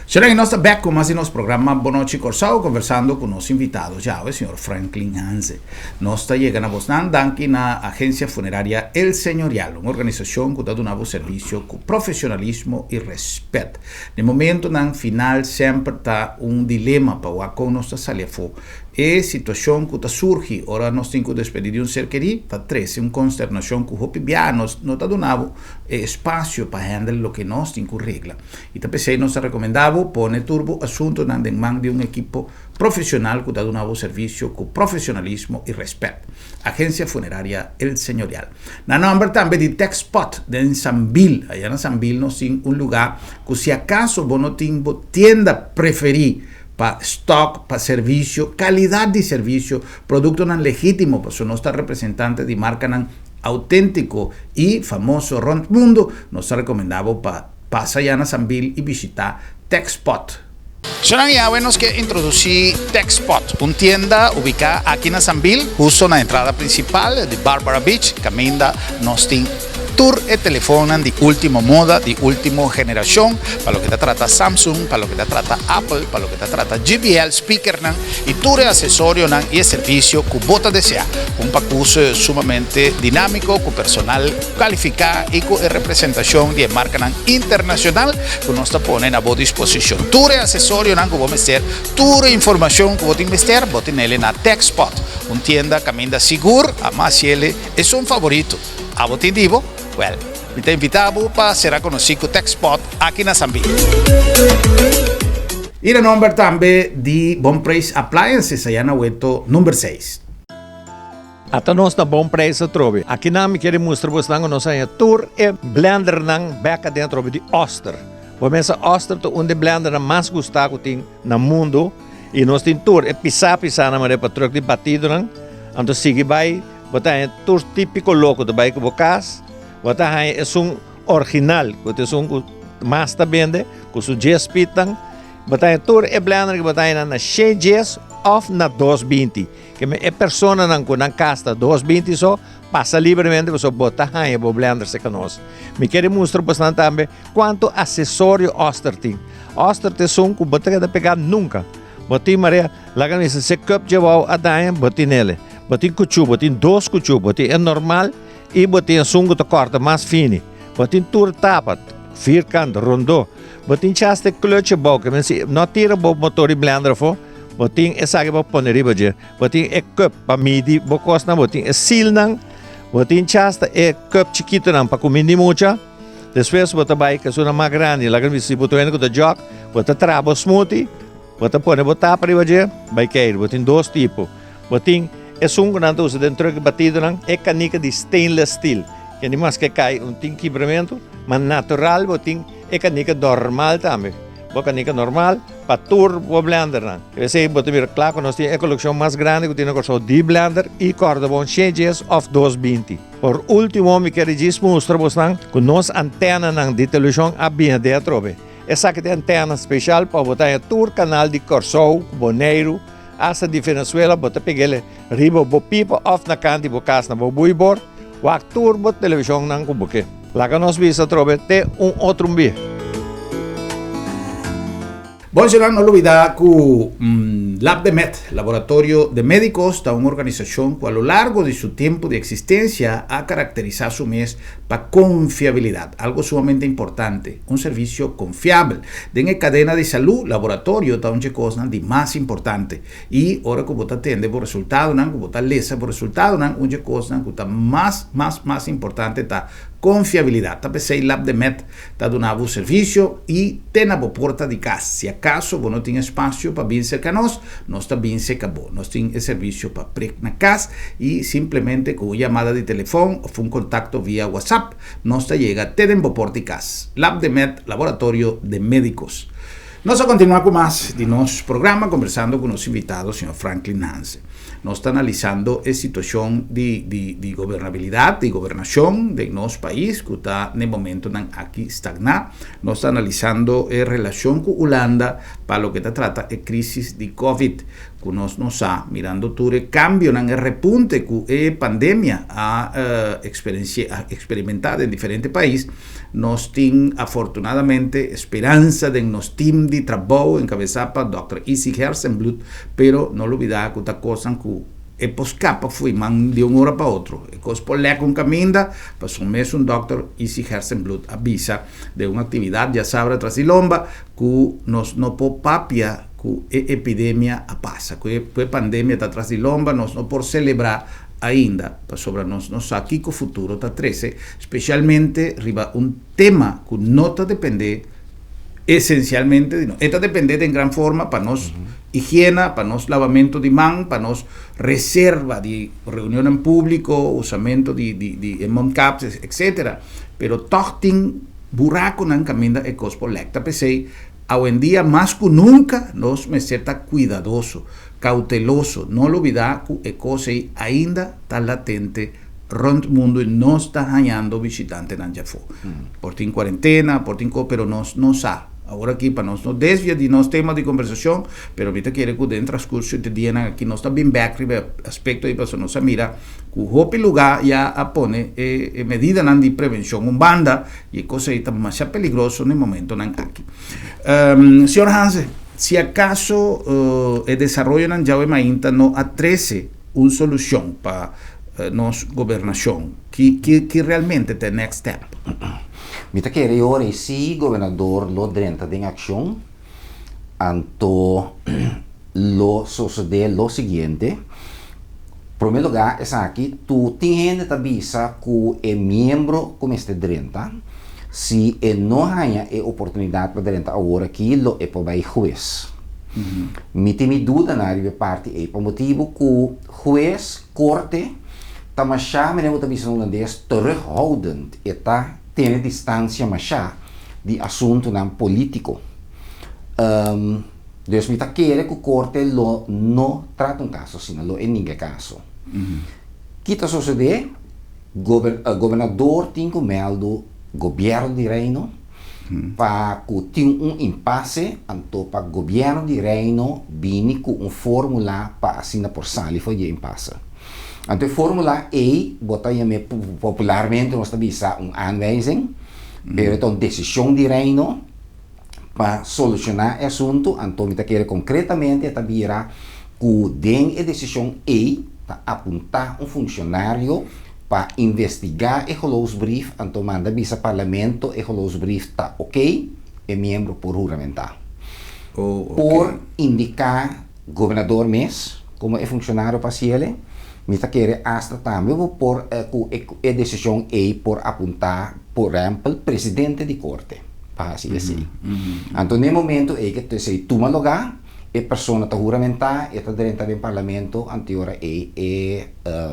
Señora y nos ta bek cu mas di nos programa Bon Nochi Corsou conversando cu nos invitado djawe señor Franklin Hanze. Nos ta yega na bosnan danki na Agencia Funeraria El Señorial, un organisacion cu ta duna bo servicio cu profesionalismo y respet. Den momentonan final semper ta un dilema pa wak con nos ta sali afo. E situacion cu ta surgi ora nos tin cu despedi di un ser keri ta trece un consternacion cu hopi biaha nos no ta duna bo e espacio pa handle loke nos tin cu regla. I ta p'esei nos ta rekomendá bo pone tur bo asuntunan den man di un ekipo profesional ku ta duna bo servisio ku profesionalismo i rèspèt. Agensia Funeraria El Señorial. Na nòmber tambe di Texpot den Sambil. Aya na Sambil nos tin un lugá ku si akaso bo no tin bo tienda preferí pa stòk, pa servisio, kalidat di servisio, produktonan legítimo, pasobra nos ta representante di markanan auténtiko i famoso rònt mundu, nos ta rekomendá bo pa Pasa ya na Sambil i bishitá Techspot. Shonnan Yahweh nos ke introdusí Techspot, un tienda ubiká aki na Sambil, husto na entrada prinsipal di Barbara Beach, kaminda nos tin tur e telefonnan di último moda, di último generashon, pa loke ta trata Samsung, pa loke ta trata Apple, pa loke ta trata JBL speakernan i tur e asesorionan i e servisio ku bo ta deseá. Un pakus sumamente dinámiko ku personal Kalifiká i ku e representashon di e markanan internashonal ku nos ta pone na bo disposishon. Tur e asesorionan ku bo mester, tur e informashon ku bo tin mester, bo tinele na Techspot, un tienda kaminda sigur a mas yele esun favorito. Abo tin di bo? Wèl, mi ta invitá bo pa sera konosí ku Techspot aki na Sambil. I na nomber tambe di Bon Preis Appliances aya na Weto number seis. Ata nos na bon prijs atrobe. Akinan mi kere mustra bosnan ku nos haña tur e blendernan bek aden atrobe di Oster. Bo mesa Oster ta un di e blendernan mas gustá ku tin na mundu i nos tin tur e pisá pisánan manera pa truk di batidonan. Anto sigui bai bo ta haña tur típiko loko ta bai ku bo kas. Bo ta haña esun original ku ta esun ku mas ta bende ku su djes pitnan. Bo ta haña tur e blender ku bo ta haña na shen djes òf na 220. Ke men e personanan ku nan kas ta 220 so, pasa libremente pasobra bo ta haña bo blender serka nos. Mi kere mustra bosnan tambe kuantu asesorio Oster tin. Oster ta esun ku bo ta keda pegá nunka. Bo tin marea, laga mi bisa, se cup dje wou a daña, bo tin ele. Bo tin kuchú, bo tin dos kuchú, bo tin e normal i bo tin esun ku ta kòrta mas fini. Bo tin tur tapa, vierkant, rondó. Bo tin chas te klutje bou, ke men si no tira bo motor di blender afó, Bo tin esaki pa pone riba dje. Bo tin e cup pa midi bo kosnan, bo tin e silnan, bo tin chasta e cup chikitonan pa kumindi mucha. Despues bo ta bai kesunnan mas grandi, laga mi si bo ta wende ku ta jòk, bo ta traha bo smoothie, bo ta pone bo tapa riba dje, bai keir. Bo tin dos tipo. Bo tin Esun ku nan ta usa den truck batidonan, e kanika di stainless steel. Ke ni maske kai un tin kibramentu, ma natural bo tin e kanika normal tambe. Bo kanika normal pa tur bo blendernan. Esei bo ta mira kla ku nos tin e kolekshon mas grandi ku tin na Kòrsou di blender i kòrda bon 110 òf 220. Por último mi kere djis mustra bosnan ku nos antenanan di televishon a bini den atrobe. Esaki ta e antena speshal pa bo ta haña tur kanal di Kòrsou, Boneiru, Asta di Venezuela bo ta peg'el riba bo pipa of na kant di bo kas na bo buibor, wak tur bo televishonnan ku bo ke. Laga nos bisa atrobe te un otro un bia. Bon señor, no lubida ku Labdemed, Laboratorio de Médicos, ta un organisashon ku a lo largo di su tempu di eksistensia a karakterisá su mes pa konfiabilidat, algo sumamente importante. Un servisio konfiabel. Den e kadena di salú, laboratorio ta un dje kosnan di mas importante. I ora ku bo ta tende bo resultadonan, ku bo ta lesa bo resultadonan, un dje kosnan ku ta mas, mas, mas importante ta konfiabilidat. Ta p'esei Labdemed ta duna bo servisio i te na bo porta di kas. Si akaso bo no tin espasio pa bin serka nos, nos ta bin serka bo. Nos tin e servisio pa prek na kas i simplemente ku un yamada di telefòn òf un kontakto via WhatsApp. Nos ta yega te den bo port di kas. Labdemed, Laboratorio de Médicos. Nos a kontinuá ku mas di nos programa kombersando ku nos invitado señor Franklin Hanse. Nos ta analisando e situashon di di di gobernabilidat, di gobernashon den nos pais ku ta n'e momentonan aki stagná. Nos ta analisando e relashon ku Hulanda pa loke ta trata e krisis di Covid. Ku nos no sa, mirando tur e kambionan, e repunte ku e pandemia a eksperensia, a eksperimentá den diferente pais, nos tin afortunadamente speransa den nos tim di trabou enkabesá pa dòkter Isi Gerstenbluth, pero no lubidá ku ta kosnan ku e por skapa fo'i man di un ora pa otro. E kos por lèk un kaminda, pasobra mesun dòkter Isi Gerstenbluth a bisa den un aktividat djasabra tras di lomba ku nos no por papia ku e epidemia a pasa, ku e ku e pandemia ta tras di lomba, nos no por selebrá ainda, pasobra nos no sa kiko futuro ta trese, spesialmente riba un tema ku no ta dependé esensialmente di nos. E ta dependé den gran forma pa nos higiena, pa nos lavamentu di man, pa nos reserva di reunionnan públiko, usamentu di di di e mondkapjes, etcetera. Pero tòg tin burakunan kaminda e kos por lèk. Ta p'esei Awendia mas ku nunka nos mester ta kuidadoso, kauteloso, no lubidá ku e kos ei ainda ta latente rònt mundu i nos ta hañando bishitantenan djafó. Por tin kuarentena, por tin kos, pero nos no sa. Awor aki pa nos no desvia di nos tema di kombersashon, pero mi ta kere ku den transkurso di dianan aki nos ta bin bèk riba e aspekto ei pasobra nos a mira ku hopi lugá ya a pone e medidanan di prevenshon un banda I e kos ei ta masha peligroso na e momentonan aki. Señor Hanse, si akaso e desaroyonan djawe mainta no a trese un solushon pa nos gobernashon, ki ki realmente ta e next step? Mi ta kere e ora ei si gobernador lo drenta den akshon, anto lo sosodé lo siguiente, Promé lugá esaki tu tin hende ta bisa ku e miembro ku mester drenta, si e no haña e oportunidat pa drenta awor aki lo e por bai hues. Mi tin mi dudanan riba e parti ei pa motibu ku hues, korte, ta mashá manera bo ta bisa na hulandes terughoudend, e ta tene distansia mashá di asuntunan polítiko. Dus mi ta kere ku korte lo no trata un kaso asina, lo e ninga e kaso. Ki ta sosodé? Gobernador tin ku mèldu gobièrnu di Reino pa ku tin un impase, anto pa gobièrnu di Reino bini ku un fórmula pa asina por sali for di e impase. Anto e fórmula ei bo ta yam'é popularmente nos ta bisa un aanwijzing, pero e ta un desishon di Reino. Pa solushoná e asuntu, anto mi ta kere konkretamente e ta bira ku den e desishon ei ta apuntá un funshonario pa investigá e geloofsbrief, anto manda bisa parlamento e geloofsbrief ta oké, e miembro por huramentá. Por indiká gobernador mes komo e funshonario pa hasiele, mi ta kere asta tambe bo por ku e desishon ei por apuntá por ehèmpel presidente di korte. Pa hasi esei. Anto n'e momento ei ke esei tuma lugá, E persona ta huramentá, e ta drenta den parlamento, anto e ora ei e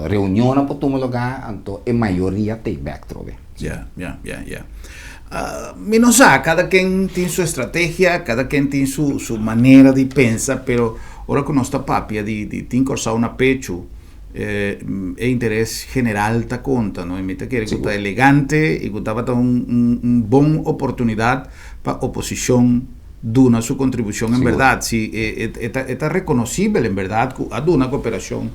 reunionnan por tuma lugá, anto e mayoria ta e bèk trobe. Ya, ya, ya, ya. Mi no sa, kada ken tin su estrategia, kada ken tin su su manera di pensa, pero ora ku nos ta papia di di tin Kòrsou na pechu, e interes general ta konta, no? I mi ta kere ku ta elegante i ku tabata un un un bon oportunidat pa oposishon duna su kontribushon en bèrdat. Si e e ta e ta rekonosibel en bèrdat ku a duna koperashon.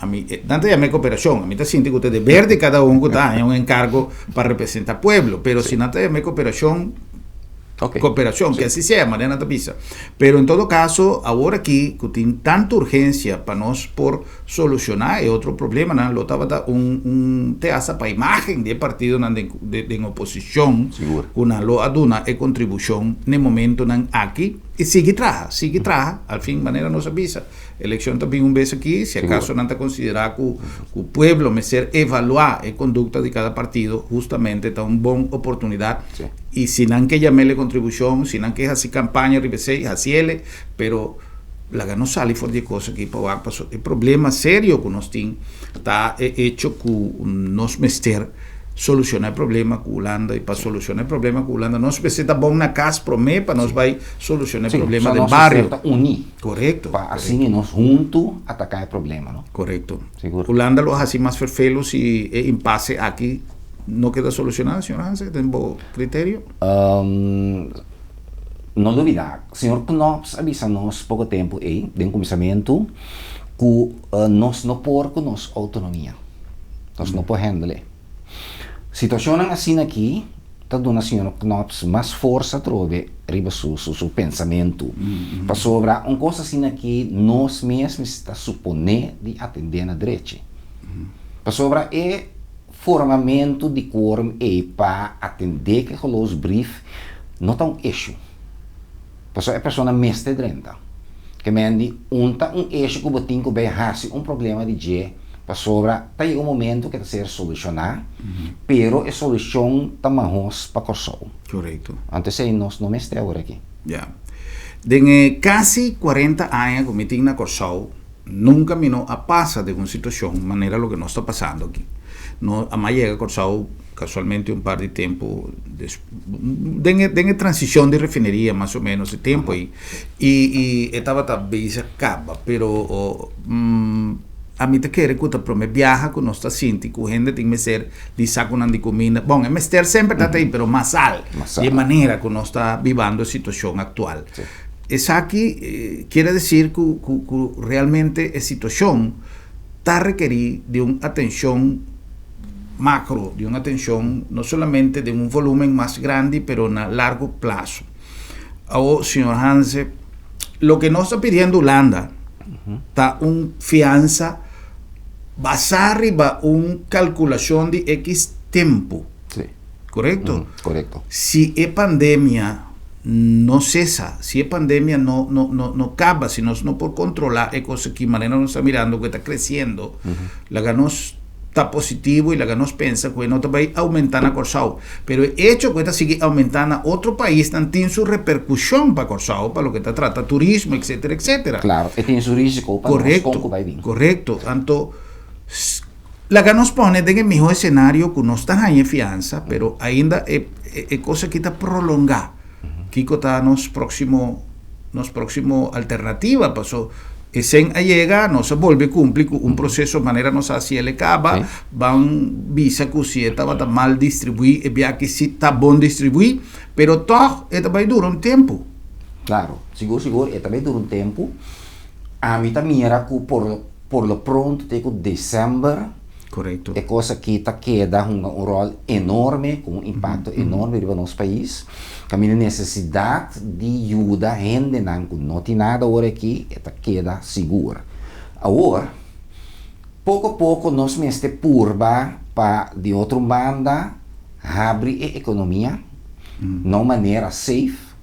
Ami, nan ta yama e koperashon. Ami ta sinti ku ta deber di kada un ku ta haña un enkargo pa representá pueblo. Pero si nan ta yama e koperashon, koperashon, ke asi sea, manera nan ta bisa. Pero en todo kaso, awor aki ku tin tantu urgensia pa nos por solushoná e otro problemanan, lo tabata un un te hasta pa imágen di e partidonan den den oposishon ku nan lo a duna e kontribushon n'e momentonan aki i sigui traha, sigui traha, al fin manera nos a bisa. Elekshon ta bin un bes aki, si akaso nan ta konsiderá ku ku pueblo mester evaluá e kondukta di kada partido, hustamente ta un bon oportunidat. I si nan ke yam'el e kontribushon, si nan ke hasi kampaña riba esei, hasiel, pero laga nos sali for di e kos aki pa wak paso e problema serio ku nos tin ta e echo ku nos mester Soluciona e problema cu Hulanda y pa soluciona e problema cu Hulanda nos mester ta bon na cas prome pa nos bay soluciona e problema den bario. So nos mester ta uni. Corecto. Pa asina nos hunto ataca e problema, no? Corecto. Sigur. Hulanda lo haci mas ferfelo si e impasse aki no keda soluciona, señor Hanse, den bo criterio? No lubida, señor Knops a bisa nos poco tempo ey, den cuminsamentu, cu nos no por cu nos autonomia. Nos no por handle. Situacionnan asina aki ta duna señor Knops mas forsa atrobe riba su su pensamentu. Pasobra un cos asina aki nos mes mester ta supone di atende na drechi. Pasobra e formamentu di quorum ey pa atende cu e geloofsbrief no ta un issue. Pasobra e persona mester drenta. Ke men di un ta un esho ku bo tin ku bay hasi un problema di dje pasobra ta yega un momento ku e ta ser solushoná, pero e solushon ta mahos pa Kòrsou. Korekto. Anto esei nos no mester awor aki. Ya. Den e kasi kuarenta aña ku mi tin na Kòrsou, nunka mi no a pasa den un situashon manera loke nos ta pasando aki. No a yega Kòrsou Casualmente un par di tempo den e den e transicion di refineria mas o menos e tempo ei y y e tabata bezig caba pero ami ta kere cu ta prome biaha cu nos ta sinti cu hende tin mester di saconan di cuminda bon e mester semper ta ei pero masal di e manera cu nos ta bibando e situacion actual esaki kiere decir cu cu realmente e situacion ta rekeri di un atencion macro, di un atencion no solamente den un volumen mas grandi pero na largo plazo. Awo, señor Hanse, loke nos ta pidiendo Hulanda ta un fiansa basá riba un calculacion di X tempo. Korekto? Korekto. Si e pandemia no sesa, si e pandemia no no no no kaba, si nos no por kontrolá e kos aki manera nos ta mirando ku e ta kresiendo, laga nos ta positivo i laga nos pensa ku e no ta bai oumentá na Kòrsou. Pero e echo ku e ta sigui oumentá na otro paisnan tin su reperkushon pa Kòrsou pa loke ta trata turismo etsetera etsetera. Klaro, e tin su risiko pa nos kon ku bai bin. Korekto. Anto Laga nos pone den e miho esenario ku nos ta haña e fiansa, pero ainda e e kos aki ta prolongá. Kiko ta nos próksimo nos próksimo alternativa? Paso esen a yega, nos a bolbe kumpli ku un proseso manera nos a hasi el e kaba, ban bisa ku si e tabata mal distribuí, e biaha si ta bon distribuí, pero tòg e ta bai dura un tempu. Klaro, sigur sigur e ta bai dura un tempu. Ami ta mira ku por. Por lo pronto te ku december Korekto. e kos aki ta keda hunga un ròl enorme ku un impakto enorme riba nos pais. Kaminda nesesidat di yuda hendenan ku no tin nada ora aki e ta keda sigur. Awor, poko poko nos mester purba pa di otro un banda habri e ekonomia na un manera safe,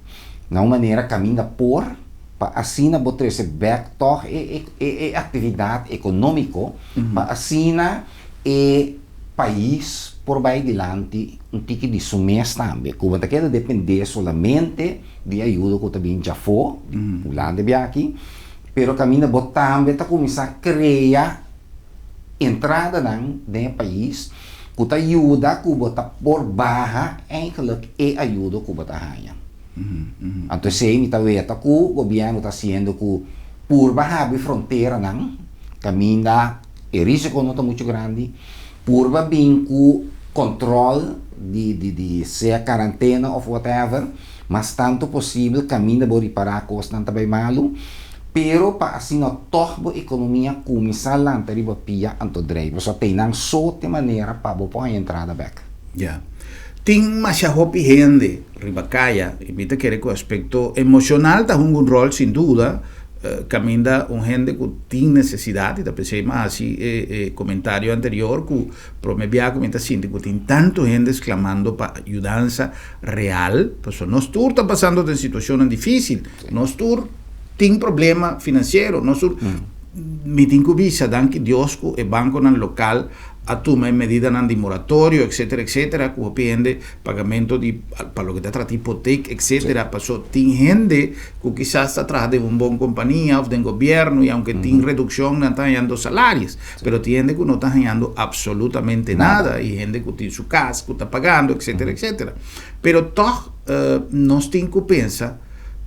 na un manera kaminda por. Pa asina bo trese bek tòg e e aktividat ekonómiko, pa asina e pais por bai dilanti un tiki di su mes tambe, ku bo ta keda dependé solamente di ayuda ku ta bin djafó, di Hulanda biaki, pero kaminda bo tambe ta kuminsá krea entradanan den e pais ku ta yuda ku bo ta por baha eigenlijk e ayuda ku bo ta haña. Anto esei mi ta weta ku gobièrnu ta hasiendo ku purba habri fronteranan kaminda e risiko no ta muchu grandi, purba bin ku kòntròl di di di sea karantena òf whatever mas tantu posibel kaminda bo ripará kosnan ta bai malu, pero pa asina tòg bo ekonomia kuminsá lanta riba pia anto drei pasobra ta einan so t'e manera pa bo por haña entrada bèk. Ya. Tin masha hopi hende riba kaya i mi ta kere ku aspekto emoshonal ta hunga un ròl sin duda kaminda un hende ku tin nesesidat i ta p'esei mi a hasi e e komentario anterior ku prome bia ku mi ta sinti ku tin tantu hende sklamando pa yudansa real pasobra nos tur ta pasando den situashonnan difisil nos tur tin problema finansiero nos tur mi tin ku bisa danki Dios ku e bankonan lokal a tuma e medidanan di moratorio etcetera etcetera ku hopi hende pagamento di pa loke ta trata hipotek etcetera paso tin hende ku kisas ta traha den un bon kompania of den gobierno y aunke tin redukshon nan ta hañando salarios pero tin hende ku no ta hañando absolutamente nada y hende ku tin su kas ku ta pagando etcetera etcetera pero tog nos tin ku pensa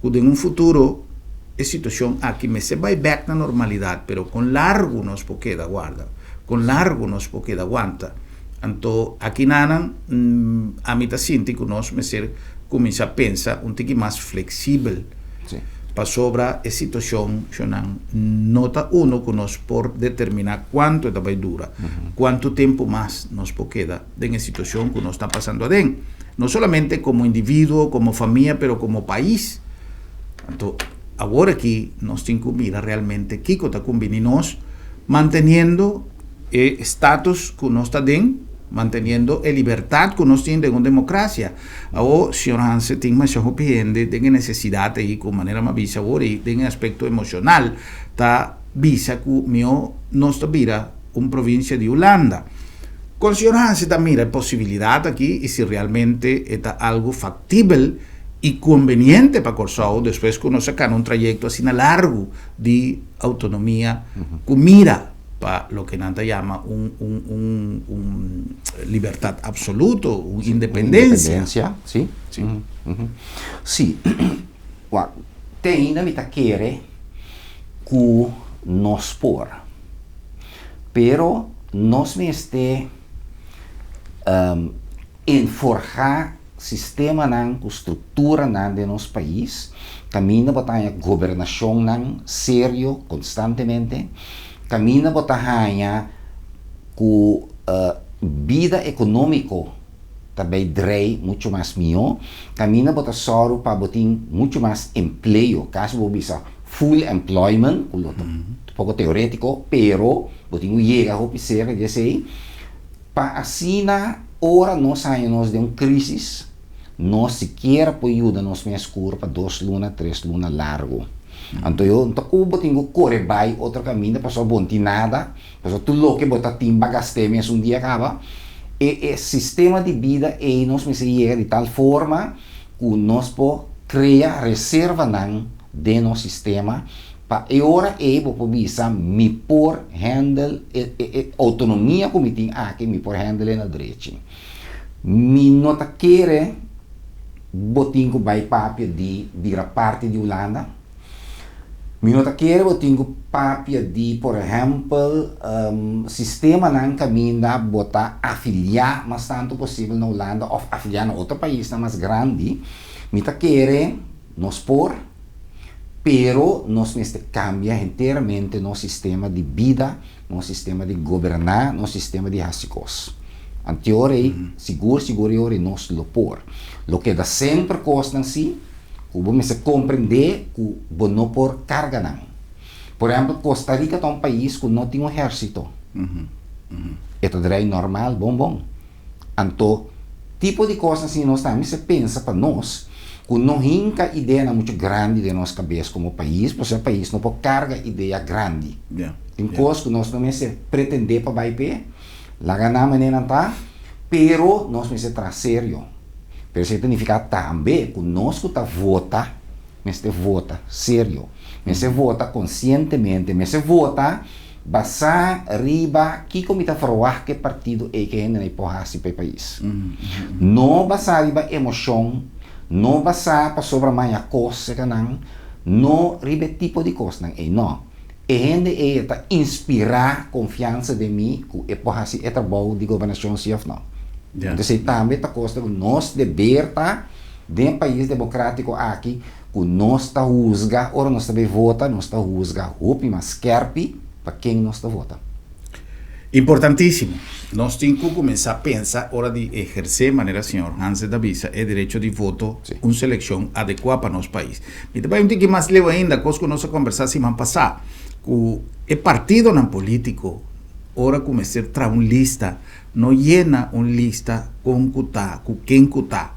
ku den un futuro e situashon aki mester bai bek na normalidat pero kon largu nos por keda warda. Con largo nos por keda wanta. Anto akinanan ami ta sinti cu nos mester cuminsa pensa un tiki mas flexibel pasobra e situacion shonan no ta uno cu nos por determina cuanto e ta bay dura, cuanto tempo mas nos por keda den e situacion cu nos ta pasando aden. No solamente como individuo, como famia, pero como pais. Anto awor aki nos tin cu mira realmente kico ta cumbini nos, manteniendo e status cu nos ta den, manteniendo e libertad cu nos tin den un democracia. Awor, señor Hanse, tin masha hopi hende den e necesidad ey cu manera mi a bisa awor ey den e aspecto emocional ta bisa cu mihor nos ta bira un provincia di Hulanda. Con señor Hanse ta mira e posibilidad aki y si realmente e ta algo factibel y conveniente pa Corsou despues cu nos a cana un trayecto asina largo di autonomia cu mira pa loke nan ta yama un un un un libertad absoluto, un independencia. Independencia, si. Si. Si. Wak, te ainda mi ta kere cu nos por. Pero nos mester enforga sistemanan ku strukturanan den nos pais kaminda bo ta haña gobernashonnan serio konstantemente, kaminda bo ta haña ku bida ekonómiko ta bay drei muchu mas mihó, kaminda bo ta sòru pa bo tin muchu mas empleo, kasi bo bisa full employment, ku lo ta poko teorétiko, pero bo tin ku yega hopi serka di esei. Pa asina ora nos haña nos den un krísis, nos sikiera por yuda nos mes kur pa dos luna, tres luna largu. Anto yo no ta ku bo tin ku kore bai otro kaminda pasobra bo no tin nada, pasobra tur loke bo ta tin bo a gast'é mes un dia kaba. E e sistema di bida ei nos mester yega di tal forma ku nos por krea reservanan den nos sistema Pa e ora ei bo por bisa, Mi por handle e e outonomia ku mi tin aki, mi por handle e na drechi. Mi no ta kere bo tin ku bai papia di bira parti di Hulanda. Mi no ta kere bo tin ku papia di, por ehèmpel, sistemanan kaminda bo ta afiliá mas tantu posibel na Hulanda òf afiliá na otro paisnan mas grandi. Mi ta kere nos por. Pero nos mester cambia henteramente nos sistema di bida, nos sistema di goberna, nos sistema di haci cos. Anteor ei, sigur sigur e ora ei nos lo por. Lo keda semper cosnan si cu bo mester comprende cu bo no por carga nan. Por ehempel, Costa Rica ta un pais cu no tin un ehercito. E ta draai normal bon bon. Anto, tipo di kosnan asina nos tambe mester pensa pa nos ku no hinka ideanan muchu grandi den nos kabes komo pais, pasobra e pais no por karga idea grandi. Tin kos ku nos no mester pretendé pa bai p'e. Laga nan manera nan ta, pero nos mester traha serio. Pero esei ta nifiká tambe ku nos ku ta vota mester vota serio, mester vota konsientemente, mester vota basá riba kiko mi ta ferwagt ku e partido ei ku e hendenan ei por hasi pa e pais. No basá riba emoshon, no basá pasobra maña kos serka nan, no riba e tipo di kosnan ei, no. E hende ei e ta inspirá konfiansa den mi ku e por hasi e trabou di gobernashon si òf no. Entonces ei tambe ta kos ku nos deber ta den pais demokratiko aki ku nos ta husga ora nos ta bai vota, nos ta husga hopi mas skèrpi pa ken nos ta vota. Importantísimo. Nos tin ku kuminsá pensa ora di ehersé, manera señor Hanse ta bisa, e derecho di voto, un selekshon adekuá pa nos pais. Mi ta bai un tiki mas leu ainda, kos ku nos a kombersá siman pasá, ku e partidonan polítiko ora ku mester traha un lista, no yena un lista kon ku ta, ku ken ku ta.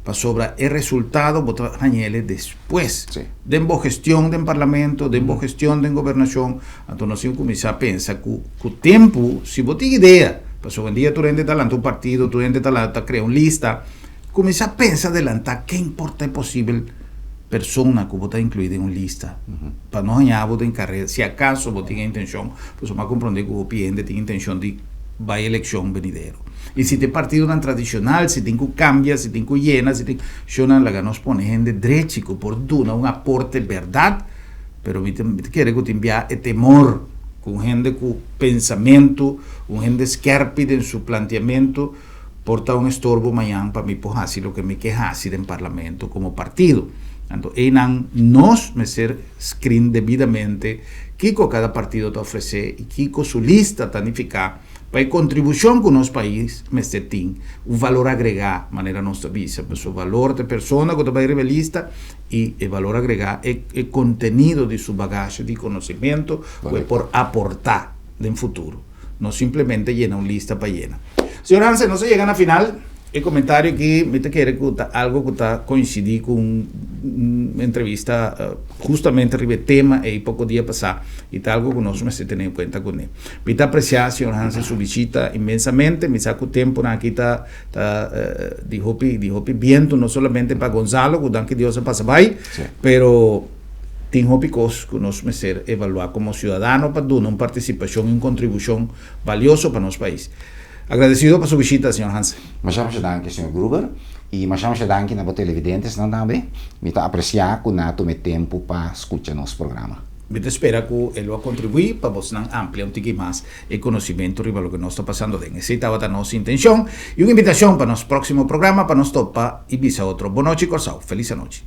Pasobra e resultado bo ta hañ'ele despues. Den bo gestion den parlamento, den bo gestion den gobernashon. Anto nos tin ku kuminsá pensa ku ku tempu, si bo tin idea, pasobra hoendia tur hende ta lanta un partido, tur hende ta ta krea un lista, kuminsá pensa adelantá ken por ta e posibel persona ku bo ta inkluí den un lista, pa no haña bo den karera, si akaso bo tin e intenshon, pasobra mi a komprondé ku hopi hende tin intenshon di bai elekshon benidero. I si ta e partidonan tradishonal, si tin ku kambia, si tin ku yena, si tin, shonnan laga nos pone hende drechi ku por duna un aporte bèrdat, pero mi ta mi ta kere ku tin bia e temor ku un hende ku pensamentu, un hende skèrpi den su planteamentu por ta un estorbo mañan pa mi por hasi loke mi ke hasi den parlamento komo partido. Anto einan nos mester skrin debidamente kiko kada partido ta ofresé i kiko su lista ta nifiká Pa e kontribushon ku nos pais mester tin un valor agregá, manera nos ta bisa, pasobra valor ta e persona ku ta bai riba e lista i e valor agregá e e kontenido di su bagashe di konosementu ku e por aportá den futuro. No simplemente yena un lista pa yena. Señor Hansen, nos a yega na final. E komentario aki mi ta kere ku ta algo ku ta koinsidí ku un entrevista hustamente riba e tema ei poko dia pasá i ta algo ku nos mester tene en kuenta kuné. Mi ta apresiá señor Hansen su bishita inmensamente. Mi sa ku tempunan aki ta ta di hopi di hopi bientu no solamente pa Gonzalo ku danki Dios a pasa bai pero tin hopi kos ku nos mester evaluá komo siudadano pa duna un partisipashon i un kontribushon balioso pa nos pais. Agradecido pa su bishita, señor Hansen. Masha masha danki, señor Gruber. I masha masha danki na bo televidentesnan tambe. Mi ta aprecia cu nan a tuma e tempo pa scucha nos programa. Mi ta spera cu e lo a contribui pa bosnan amplia un tiki mas e conocimento riba loke nos ta pasando den. Esey tabata nos intencion y un invitacion pa nos proximo programa pa nos topa y bisa otro. Bonochi Corsou. Feliz anochi.